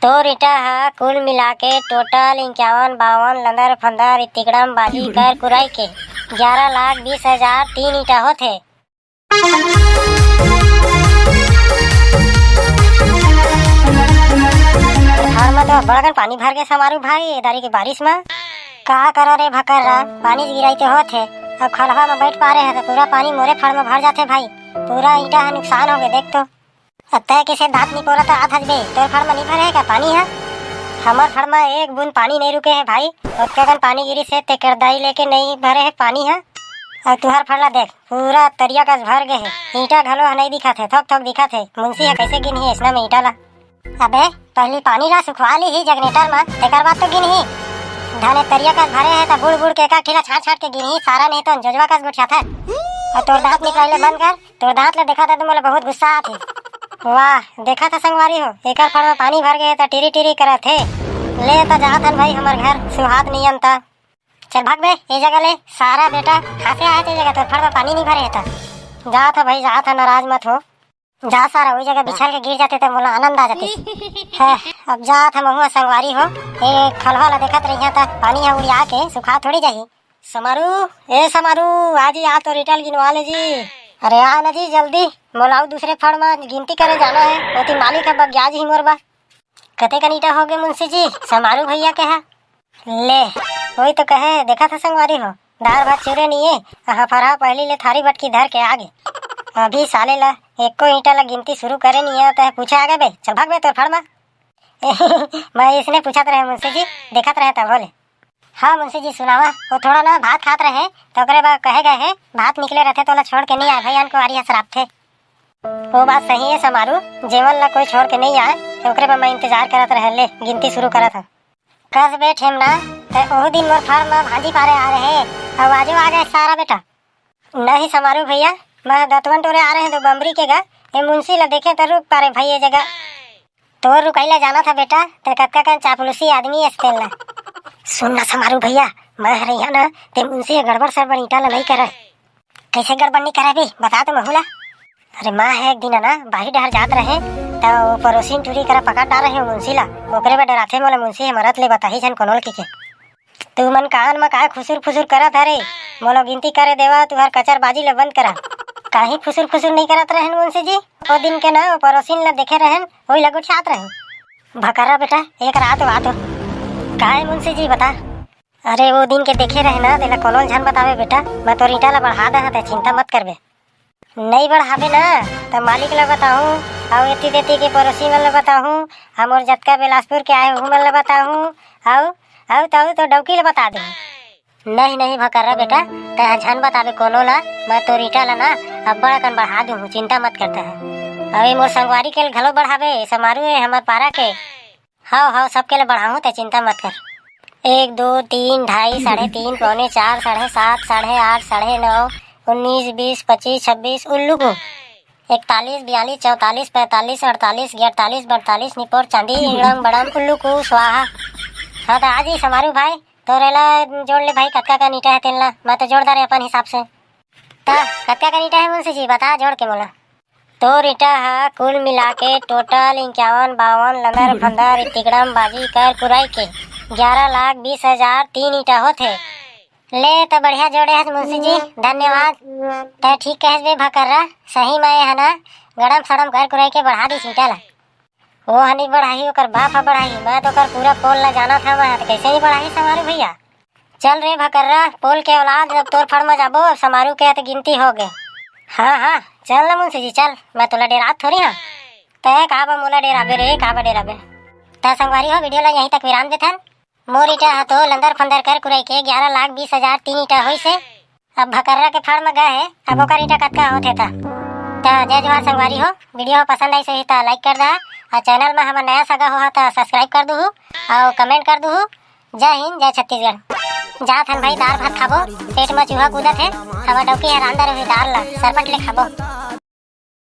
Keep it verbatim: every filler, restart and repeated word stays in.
तोर ईंटा ह कुल मिला के टोटल इंक्यावन बावन लंदर फंदर तिकड़म बाजी कर कुराई के ग्यारह लाख बीस हजार तीन ईंटा होथे। घर म तो बड़कन पानी भर गे समारू भाई, ए दारी के बारिश म। का करो रे भकर्रा, पानी गिराई तो होत हे, अब खलहा म बैठ पारे हे त पूरा पानी मोरे फड़ म भर जाथे भाई, पूरा ईंटा ह नुकसान हो गे देख तो। अब तय किसे दांत निपोरा त आत हस बे, तोर फड़ म नी भरे हे का पानी ह? हमर फड़ म एक बूंद पानी नहीं रुके हे भाई, ओतका कन पानी गिरिस हे ते करदाई लेके नहीं भरे हे पानी ह। अउ तुहर फड़ ला देख, पूरा तरिया कस भर गे हे, ईंटा घलो ह नहीं दिखत हे, थोक थोक दिखत हे। मुंशी ह कैसे गिनही अइसना में ईंटा ला? अबे, पहली पानी ला सुखवा ली ही जनरेटर म, तेकर बाद तो गिनही। धने तरिया कस भरे हे त बुड़ बुड़ के एका ठिला छाट छाट के गिनही, सारा नहीं तो जोजवा कस गोठियाथे। अउ तोर दांत निकराई ले बंद कर, तोर दांत ले देखा त मोला बहुत गुस्सा आत हे। वाह, देखा था संगवारी हो, एकर फड़ म पानी भर गे हे त टिरी टिरी करत हे। ले त जात हन भाई हमर घर, सुहात नियम त। चल भाग बे, ए जगह ले, सारा बेटा, खासे आए ते जगह तोर फड़ म पानी नहीं भरे हे त। जात ह भाई, जात ह, नाराज मत हो। जा सारा, ओई जगह बिछल के गिर जाते त मोला आनंद आ जाते। है, अब जात ह महू संगवारी हो, ए खलहा ला देखत रहिया त पानी ह उड़िया के सुखा थोड़ी जाही। समारू, ए समारू, आज ही आ तो रिटल गिनवा ले जी। अरे आ ना जी जल्दी, मोला अउ दूसरे फड़ म गिनती करे जाना हे, ओती मालिक ह बगिया जी मोर बा। कते कन ईंटा हो गे मुंशी जी, समारू भैया के ह? ले, वही तो कहे, देखा था संगवारी हो, दार भात चूरे नहीं है, हाँ फरहा पहली ले थारी बटकी धर के आ गे। अभी साले ला एको ईंटा ला गिनती शुरू करे नहीं है, तह पूछे आ गे बे, चल भाग बे तोर फड़ मा। मैं इसने पूछत रहे मुंशी जी, देखत रहे तब बोले। हाँ मुंशी जी सुनावा, वो थोड़ा ना भात खात रहे, तो ओकरे बाद कहे गए है, भात निकले रहते तो ला छोड़ के नहीं आए, भैया को आरी हसराप थे। वो बात सही है समारू, जेवन ला कोई छोड़ के नहीं आए, तो ओकरे बर मैं इंतजार करत रहे, ले गिनती शुरू करत हूँ। कस बे ठेमना, ते ओहू दिन मोर फर म भांजी पारे आ रहे, अउ आजो आ गए सारा बेटा। नहीं समारू भैया, मैं दतवन टोरे आ रहे तो बमरी के गा, ए मुंशी ला देखे त रुक पारे भाई ये जगह। तोर रुकाई ला जाना था बेटा, ते कतका कन चापलूसी आदमी एस तेल ला। सुन ना समारू भैया, मैं हर यहाँ ना, ते मुंशी गड़बड़ सड़बड़ ईंटा ला नहीं करे। कैसे गड़बड़ नहीं करे बे, बता तो महू ला। अरे माँ है एक दिन ना बाही डहर जात रहे, त वो पड़ोसिन टूरी करा पकड़ डार रहे हो मुंशी ला। ओकरे बर डराथे मोला मुंशी है मरत ले बताही झन कोनोल के के। तू मन कान म काय खुसुर फुसुर करत हरे? मोला गिनती करे देवा, तुहर कचर बाजी ले बंद करा। काहे खुसुर फुसुर नहीं करत रहन मुंशी जी? ओ दिन के ना वो पड़ोसिन ला देखे रहन, वही लगुठियात रहन। भकरा बेटा, एक रात बात हो। काय मुंशी जी बता? अरे वो दिन के देखे रहे ना, तेला कोनो झन बतावे बेटा, मैं तोर ईंटा ला बढ़ा दे हते, चिंता मत करबे। नहीं बढ़ाबे ना, त मालिक ला बताहूँ, अउ एती देती के पड़ोसी मन ला बताहूँ, हमर जतका बिलासपुर के आए ओहू मन ला बताहूँ, अउ, अउ तहू तो डौकी ला बता दे। नहीं, नहीं भकर्रा बेटा, तैं झन बताबे कोनो ला, मैं तोर ईंटा ला ना अब्बड़ अकन बढ़ा दूँ, चिंता मत करता है। अउ ए मोर संगवारी के घलो बढ़ाबे, समारू है हमर पारा के, हव, हव, सबके ले बढ़ाहूँ, तैं चिंता मत कर। एक, दो, तीन, ढाई, साढ़े तीन, पौने चार, साढ़े सात, साढ़े आठ, साढ़े नौ, उन्नीस, बीस, पच्चीस, छब्बीस, उल्लू को। इकतालीस, बयालीस, चौतालीस, पैंतालीस, अड़तालीस, ग्यारतालीस, बड़तालीस, निपोर चांदी, इंगड़म बड़म, उल्लू को, स्वाहा। हाँ, त आज ही समारू भाई, तोरे ला जोड़ ले भाई, कतका का ईंटा है तेन ला, मैं तो जोड़ डारे अपन हिसाब से। त कतका का ईंटा है मुंशी जी, बता जोड़ के मोला। तोर ईंटा ह कुल मिला के टोटल इंक्यावन बावन लंदर फंदर तिकड़म बाजी कर कुराई के ग्यारह लाख बीस हजार तीन ईंटा होथे। ले त बढ़िया जोड़े हस मुंशी जी, धन्यवाद। तै ठीक कहस बे भकर्रा, सही में ए ह ना गड़म सड़म कर कुराई के बढ़ा दिस ईंटा ला। ओ ह नी बढ़ाही, ओकर बाप ह बढ़ाही, मैं तो ओकर पूरा पोल ला जानत हवं, त कैसे नी बढ़ाही समारू भैया? चल रे भकर्रा, पोल के औलाद, अब तोर फड़ म जाबो, अब समारू के त गिनती हो गे। हाँ, हाँ, चल ना मुंशी जी, चल, मैं तोला डेरात थोड़ी हाँ। तै का बा मोला डेराबे रे, का बा डेराबे? त संगवारी हो, वीडियो ला यहीं तक विराम देथन। मोर ईंटा ह तो लंदर फंदर कर कुराई के ग्यारह लाख बीस हजार तीन ईंटा होइस हे। अब भकर्रा के फड़ म गे हे, अब ओकर ईंटा कतका होथे त? त जय जोहार संगवारी हो, वीडियो ह पसंद आइस होही त like कर दहा, अउ चैनल म हमर नया सगा हो त subscribe कर दुहू, अउ comment कर दुहू। जय हिंद, जय छत्तीसगढ़। जात हन भाई, दार भात खाबो, पेट म चूहा कूदत हे, हमर डौकी ह रांधे रही दार ला, सरपट ले खाबो।